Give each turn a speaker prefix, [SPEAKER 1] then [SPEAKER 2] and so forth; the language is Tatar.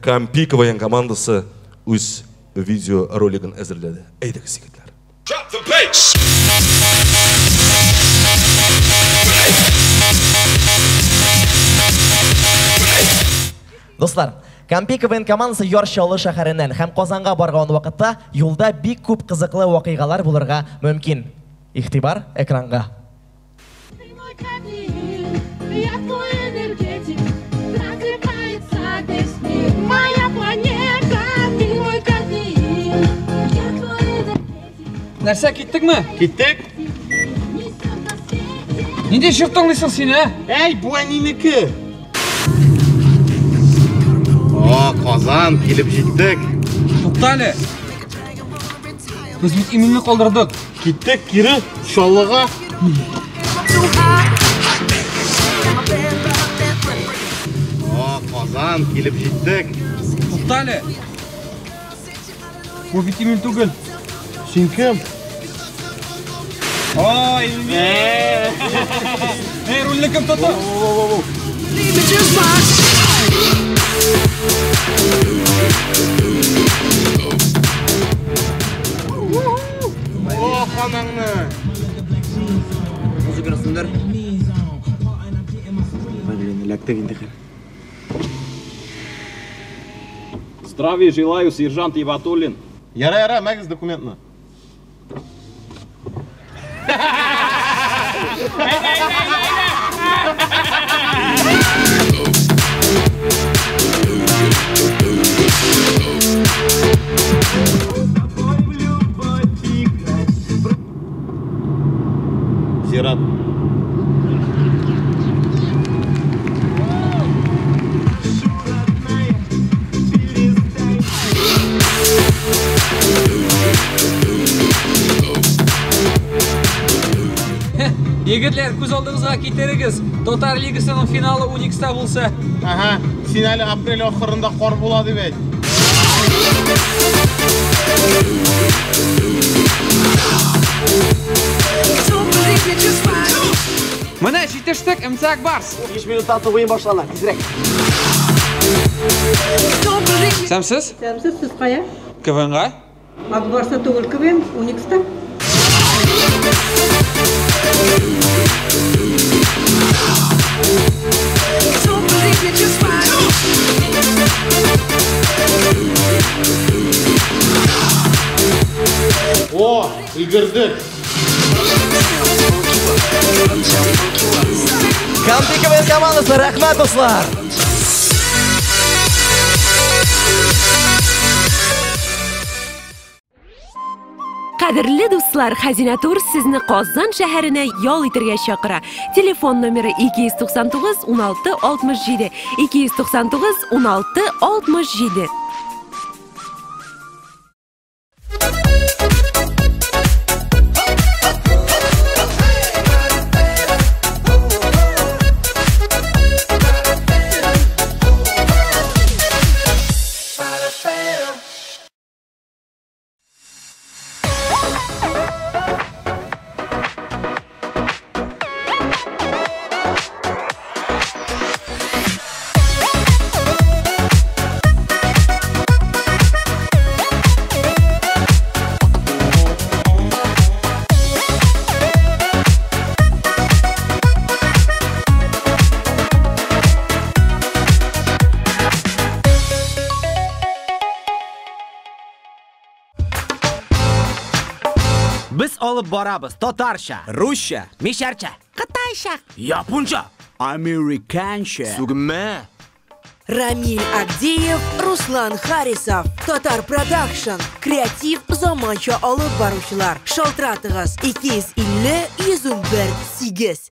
[SPEAKER 1] Кампи КВН командасы үз видеоролигын әзерләде. Әйдәгез, егетләр.
[SPEAKER 2] Drop the bass.
[SPEAKER 3] Дуслар, Кампи КВН командасы Яр Чаллы шәһәреннән һәм Казанга барган вакытта юлда бик күп кызыклы вакыйгалар булырга мөмкин. Игътибар экранга.
[SPEAKER 4] Ты мой кофеин, я твой энергетик, просыпается весь мир, моя планета. Ты мой кофеин, я твой энергетик.
[SPEAKER 5] Нәрсә, киттекме?
[SPEAKER 6] Киттек.
[SPEAKER 4] Несет на свете.
[SPEAKER 5] Нинди җыр тыңлыйсың син, ә?
[SPEAKER 6] Әй, бу әнинеке. О, Казан, килеп җиттек.
[SPEAKER 5] Тукта әле. Без бит Эмильне калдырдык.
[SPEAKER 6] Киттек кире Чаллыга. О, Казан, килеп җиттек.
[SPEAKER 5] Тукта әле. Бу бит Эмиль түгел.
[SPEAKER 6] Син кем?
[SPEAKER 5] Ой, Эмиль! Эй, рульне кем тота?
[SPEAKER 6] О, ханаңны.
[SPEAKER 7] Музыканы сүндер. Блин, эләктек инде хәл.
[SPEAKER 8] Здравия желаю, сержант Ибатуллин.
[SPEAKER 6] Яра, яра, мәгез документны. Зират.
[SPEAKER 5] Егетләр, күз алдыгызга китерегез. Татар лигасының финалы Уникста булса.
[SPEAKER 6] Ага, син әле апрель ахырында кар була дип әйт.
[SPEAKER 5] Менә җитештек, МЦ Акбарс.
[SPEAKER 7] 5 минуттан соң уен башлана, тизрәк.
[SPEAKER 5] Сәмсез?
[SPEAKER 9] Сәмсез, сез кая?
[SPEAKER 5] КВНга?
[SPEAKER 9] Акбарста түгел КВН, Уникста.
[SPEAKER 6] О, өлгердек.
[SPEAKER 3] Кампи КВН командасы, рәхмәт, дуслар.
[SPEAKER 10] Кадерле дуслар, Хәзинә Тур сезне Казан шәһәренә ял итәргә чакыра. Телефон номеры 299 16 67, 299 16 67.
[SPEAKER 7] Без алып барабыз татарча, русча, мишәрчә, кытайча, японча, американча. Сүгенмә.
[SPEAKER 11] Рамиль Агдеев, Руслан Харисов, Татар Продакшн, креатив заманча алып баручылар. Шалтыратыгыз 250 111 8.